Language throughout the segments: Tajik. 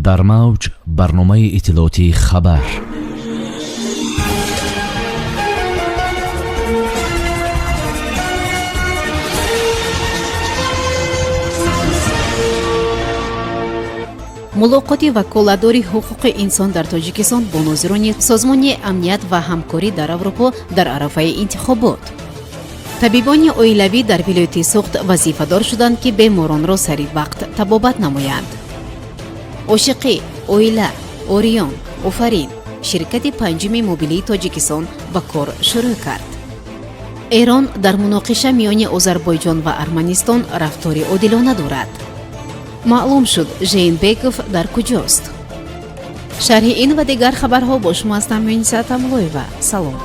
Дар мавҷ барномаи иттилоотии «Хабар». Мулоқоти ваколатдори ҳуқуқи инсон дар Тоҷикистон бо нозирони Созмони амният ва ҳамкорӣ дар Аврупо дар арафаи интихобот. Табибони оилавӣ дар вилояти Суғд вазифадор шуданд, ки беморонро сари вақт табобат намоянд. Ошиқӣ, оила, Ориён, Офарин. Ширкати панҷуми мобилии Тоҷикистон ба кор шурӯъ кард. Эрон дар муноқиша миёни Озарбойҷон ва Арманистон рафтори одилона дорад. Маълум шуд, Жээнбеков дар куҷост. Шарҳи ин ва дигар хабарҳо бо шумо ҳастам, Муниса Тамлоева. Салом.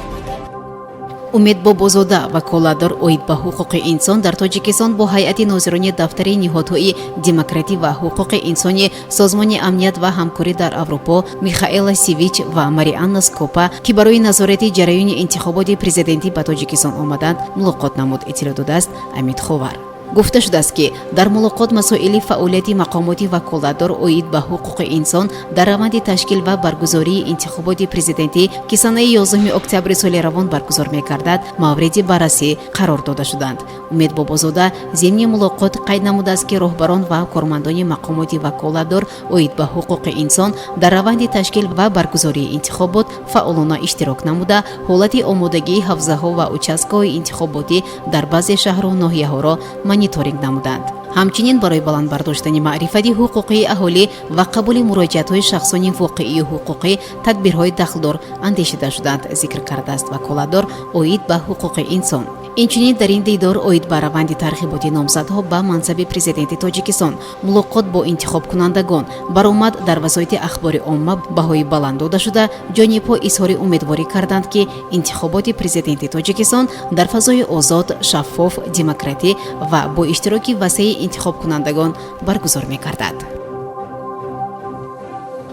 Умед Бобозода, ваколатдор оид ба ҳуқуқи инсон дар Тоҷикистон, бо ҳайати нозирони дафтари ниҳодҳои демократӣ ва ҳуқуқи инсони Созмони амният ва ҳамкорӣ дар Аврупо Михаэла Сивич ва Марианна Скопа, ки барои назорати ҷараёни интихоботи президентӣ ба Тоҷикистон омаданд, мулоқот намуд, иттилоъ додааст Амид Ховар. Гуфта шудааст, ки дар мулоқот масоили фаъолияти мақомоти ваколатдор оид ба ҳуқуқи инсон дар раванди ташкил ва баргузории интихоботи президентӣ, ки санаи 11 октябри соли равон баргузор мегардад, мавриди баррасӣ қарор дода шуданд. Умед Бобозода зимни мулоқот қайд намудааст, ки роҳбарон ва кормандони мақомоти ваколатдор оид ба ҳуқуқи инсон дар раванди ташкил ва баргузории интихобот фаъолона иштирок намуда, ҳолати омодагии ҳавзаҳо ва участкаҳои интихоботӣ дар баъзе шаҳру ноҳияҳоро мониторинг намуданд. Ҳамчунин барои баланд бардоштани маърифати ҳуқуқии аҳолӣ ва қабули муроҷиатҳои шахсони воқеию ҳуқуқӣ тадбирҳои дахлдор андешида шуданд, зикр кардааст ваколатдор оид ба ҳуқуқи инсон. Инчунин дар ин дидор оид ба раванди тарғиботи номзадҳо ба мансаби президенти Тоҷикистон, мулоқот бо интихобкунандагон, баромад дар васоити ахбори омма баҳои баланд дода шуда, ҷонибҳо изҳори умедворӣ карданд, ки интихоботи президенти Тоҷикистон дар фазои озод, шаффоф, демократӣ ва бо иштироки васеи интихобкунандагон баргузор мегардад.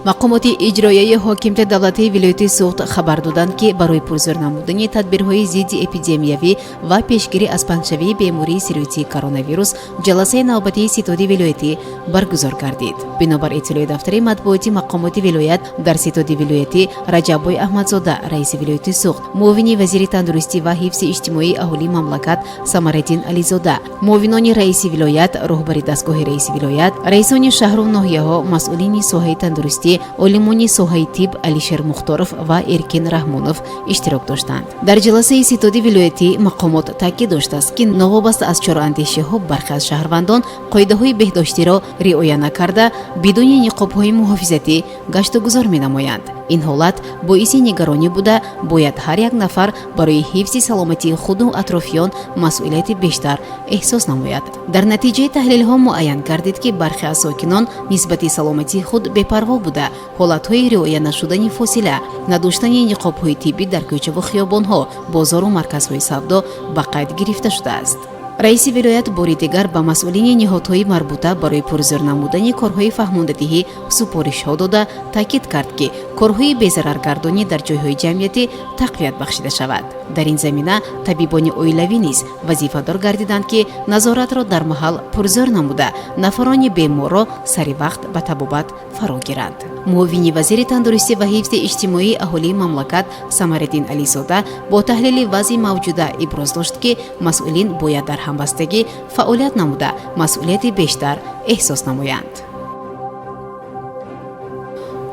Мақомоти иҷроияи ҳокимияти давлатии вилояти Суғд хабар доданд, ки барои пурзӯр намудани тадбирҳои зидди эпидемиявӣ ва пешгирӣ аз паҳншавии бемории сироятии коронавирус ҷаласаи навбатии ситоди вилоятӣ баргузор гардид. Бинобар иттилои дафтари матбуоти мақомоти вилоят, дар ситоди вилоятӣ Раҷаббой Аҳмадзода, раиси вилояти Суғд, муовини вазири тандурустӣ ва ҳифзи иҷтимоии аҳолии мамлакат Самараддин Ализода, муовинони раиси вилоят, роҳбари дастгоҳи раиси вилоят, раисони шаҳру ноҳияҳо, масъулини соҳаи тандурустӣ, олимони соҳаи тиб Алишер Мухторов ва Эркин Раҳмонов иштирок доштанд. Дар ҷаласаи ситоди вилоятӣ мақомот таъкид доштааст, ки новобаста аз чораандешиҳо бархе аз шаҳрвандон қоидаҳои беҳдоштиро риоя накарда, бидуни ниқобҳои муҳофизатӣ гаштугузор менамоянд. Ин ҳолат боиси нигаронӣ буда, бояд ҳар як нафар барои ҳифзи саломатии худу атрофиён масъулияти бештар эҳсос намояд. Дар натиҷаи таҳлилҳо муайян гардид, ки бархе аз сокинон нисбати саломатии худ бепарво буда, ҳолатҳои риоя нашудани фосила, надоштани ниқобҳои тиббӣ дар кӯчаву хиёбонҳо, бозору марказҳои савдо ба қайд гирифта шудааст. Раиси вилоят бори дигар ба масъулини ниҳодҳои марбута барои пурзӯр намудани корҳои фаҳмондадиҳӣ супоришҳо дода, таъкид кард, ки корҳои безараргардонӣ дар ҷойҳои ҷамъиятӣ тақвият бахшида шавад. Дар ин замина табибони оилавӣ низ вазифадор гардиданд, ки назоратро дар маҳал пурзӯр намуда, нафарони беморро сари вақт ба табобат фаро гиранд. Муовини вазири тандурустӣ ва ҳифзи иҷтимоии аҳолии мамлакат Самариддин Ализода бо таҳлили вазъи мавҷуда иброз дошт, ки масъулин бояд дар ҳамбастагӣ фаъолият намуда, масъулияти бештар эҳсос намоянд.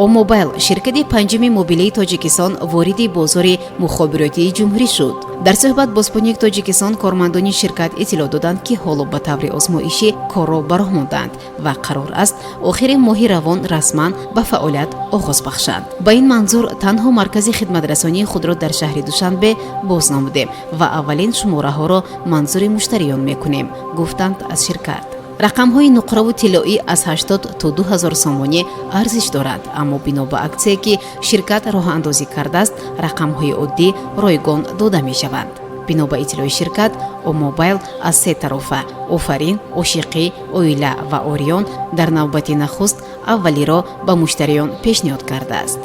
Омобайл, ширкати панҷуми мобилии Тоҷикистон, вориди бозори мухобиротии ҷумҳурӣ шуд. Дар суҳбат бо Спутник Тоҷикистон кормандони ширкат иттилоъ доданд, ки ҳоло ба таври озмоишӣ корро ба роҳ монданд ва қарор аст охири моҳи равон расман ба фаъолият оғоз бахшанд. Ба ин манзур танҳо маркази хидматрасонии худро дар шаҳри Душанбе боз намудем ва аввалин шумораҳоро манзури муштариён мекунем, гуфтанд аз ширкат. Рақамҳои нуқраву тиллоӣ аз 80 то 2000 сомонӣ арзиш доранд, аммо бино ба аксия, ки ширкат роҳандозӣ кардааст, рақамҳои оддӣ ройгон дода мешаванд. Бино ба иттилои ширкат, Омобайл аз се тарофа: Офарин, Ошиқӣ, Оила ва Ориён дар навбати нахуст аввалиро ба муштариён пешниҳод кардааст.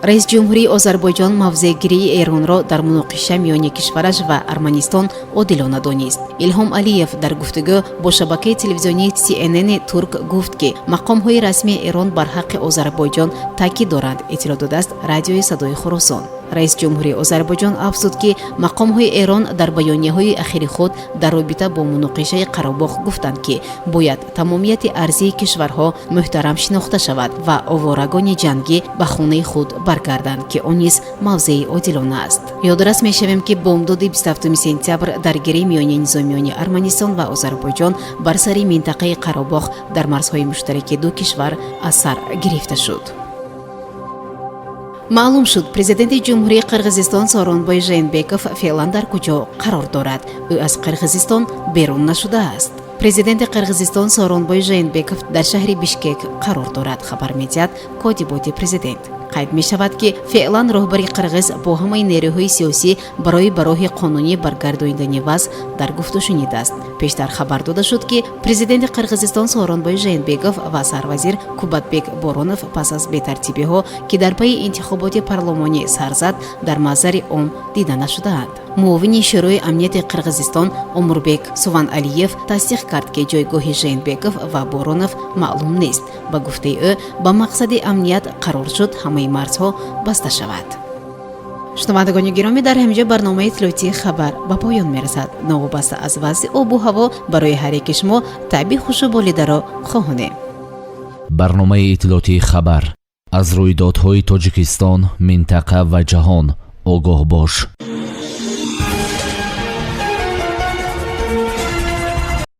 Раиси ҷумҳурии Озарбойҷон мавзеъгирии Эронро дар муноқиша миёни кишвараш ва Арманистон одилона донист. Илҳом Алиев дар гуфтугӯ бо шабакаи телевизионии CNN Турк гуфт, ки мақомҳои расмии Эрон бар ҳаққи Озарбойҷон таъкид доранд, иттилоъ додааст Радиои Садои Хуросон. Раиси ҷумҳурии Озарбойҷон афзуд, ки мақомҳои Эрон дар баёнияҳои ахири худ дар робита бо муноқишаи Қарабоғ гуфтанд, ки бояд тамомияти арзии кишварҳо муҳтарам шинохта шавад ва оворагони ҷангӣ ба хонаи худ баргарданд, ки он низ мавзеи одилона аст. Ёдрас мешавем, ки бомдоди 27 сентябр даргирӣ миёни низомиёни Арманистон ва Озарбойҷон бар сари минтақаи Қарабоғ дар марзҳои муштараки ду кишвар аз сар гирифта шуд. Маълум шуд, президенти Ҷумҳурии Қирғизистон Сооронбой Жээнбеков феълан дар куҷо қарор дорад. Ӯ аз Қирғизистон берун нашудааст. Президенти Қирғизистон Сооронбой Жээнбеков дар шаҳри Бишкек қарор дорад, хабар медиҳад котиботи президент. Қайд мешавад, ки феълан роҳбари қирғиз бо ҳамаи нерӯҳои сиёсӣ барои ба роҳи қонунӣ баргардонидани вазъ дар гуфтушунид аст. Пештар хабар дода шуд, ки президенти Қирғизистон Сооронбой Жээнбеков ва сарвазир Кубатбек Боронов пас аз бетартибиҳо, ки дар пайи интихоботи парлумонӣ сар зад, дар маҳзари ом дида нашудаанд. Муовини Шӯрои амнияти Қирғизистон Омурбек Суваналиев тасдиқ кард, ки ҷойгоҳи Жээнбеков ва Боронов маълум нест. Ба гуфтаи ӯ, ба мақсади амният қарор шуд, ҳамаи марзҳо баста шавад. Шунавандагони гиромӣ, дар ҳаминҷо барномаи иттилоотии «Хабар» ба поён мерасад. Новобаста аз вазъи обу ҳаво, барои ҳар яки шумо табъи хушу болидаро хоҳонем. Барномаи иттилоотии «Хабар», аз рӯйдодҳои Тоҷикистон, минтақа ва ҷаҳон огоҳ бош.